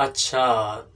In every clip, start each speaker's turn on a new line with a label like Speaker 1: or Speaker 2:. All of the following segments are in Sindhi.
Speaker 1: اڇا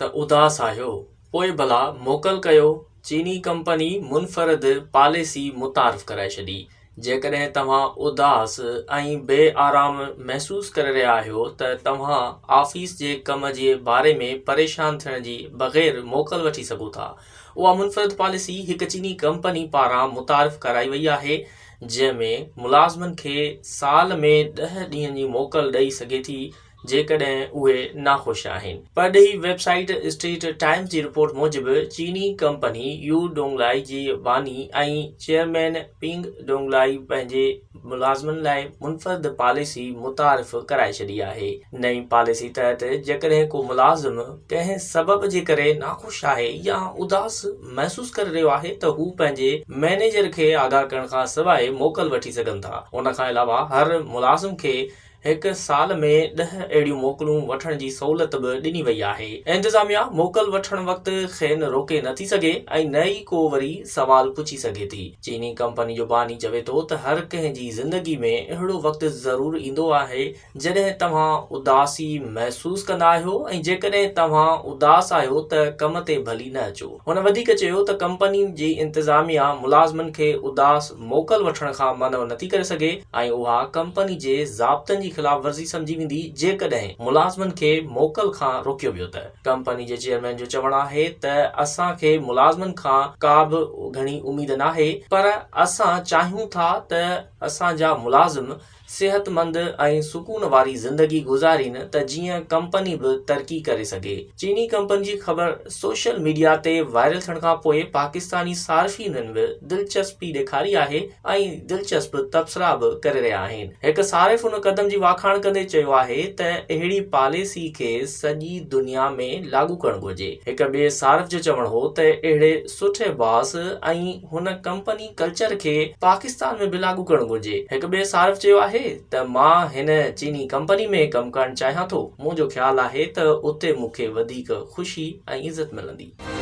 Speaker 1: ته اداس آهيو، پوء ڀلا موڪل ڪيو، چيني ڪمپني منفرد پاليسي متعارف ڪرائي ڇڏي، جيڪڏهن توهان اداس ۽ بي آرام محسوس ڪري رهيا آهيو ته توهان آفيس جي ڪم جي باري ۾ پريشان ٿيڻ جي بغير موڪل وٺي سگهو ٿا. اها منفرد پاليسي هڪ چيني ڪمپني پاران متعارف ڪرائي وئي آهي جنهن ۾ ملازمن کي سال ۾ ڏهه ڏينهن جي موڪل ڏئي سگهي ٿي جيڪڏهن اهي ناخوش آهن. پرڏيهي ويب سائيٽ اسٽريٽ ٽائمز جي رپورٽ موجب چيني ڪمپني يو ڊونگلائي جي باني ۽ چيئرمين پينگ ڊونگلائي پنهنجي ملازمن لاء منفرد پاليسي متعارف ڪرائي ڇڏي آهي. نئين پاليسي تحت جيڪڏهن ڪو ملازم ڪنهن سبب جي ڪري ناخوش آهي يا اداس محسوس ڪري رهيو آهي ته هو پنهنجي مئنيجر کي آگاهه ڪرڻ کان سواء موڪل وٺي سگهن ٿا. ان کان علاوه هر ملازم کي هڪ سال ۾ ڏهه اهڙيون موڪلون وٺڻ جي سهولت به ڏني وئي آهي. انتظاميا موڪل وٺڻ وقت کين روڪي نٿي سگهي ۽ نه ئي ڪو وري سوال پڇي سگهي ٿي. چيني ڪمپني جو باني چوي ٿو ته هر ڪنهن جي زندگي ۾ اهڙو وقت ضرور ايندو آهي جڏهن توهان اداسي محسوس ڪندا آهيو ۽ جيڪڏهن توهان اداس آهيو ته ڪم تي ڀلي نه اچو. هن وڌيڪ چيو ته ڪمپني جي انتظاميا ملازمن کي اداس موڪل وٺڻ کان منع نٿي ڪري سگهي ۽ اها ڪمپني جي ضابطن جي خلاف ورزي سمجهي ويندي جيڪڏهن ملازمن کي موڪل کان روڪيو ويو ته. ڪمپني جي چيئرمين جو چوڻ آهي ته اسان کي ملازمن کان ڪا به گهڻي اميد ناهي پر اسان چاهيون ٿا ته اسان جا ملازم صحتمند ۽ سڪون واري زندگي گذارين ته جيئن ڪمپني به ترقي ڪري سگهي. چيني ڪمپني جي خبر سوشل ميڊيا تي وائرل ٿيڻ کانپوء پاڪستاني صارفينن به دلچسپي ڏيکاري آهي ۽ دلچسپ تبصرا به ڪري رهيا آهن. هڪ صارف ان قدم جي واکاڻ ڪندي چيو آهي ته اهڙي پاليسي کي سڄي دنيا ۾ لاڳو ڪرڻ گهرجي. هڪ ٻئي صارف جو چوڻ هو ته اهڙي سٺي باس ۽ هن ڪمپني ڪلچر کي پاڪستان ۾ به لاڳو ڪرڻ گهرجي. هڪ ٻئي صارف چيو آهي ته مان هن چيني ڪمپني ۾ ڪم ڪرڻ چاهيان ٿو، منهنجو خيال آهي ته اتي مون کي وڌيڪ خوشي ۽ عزت ملندي.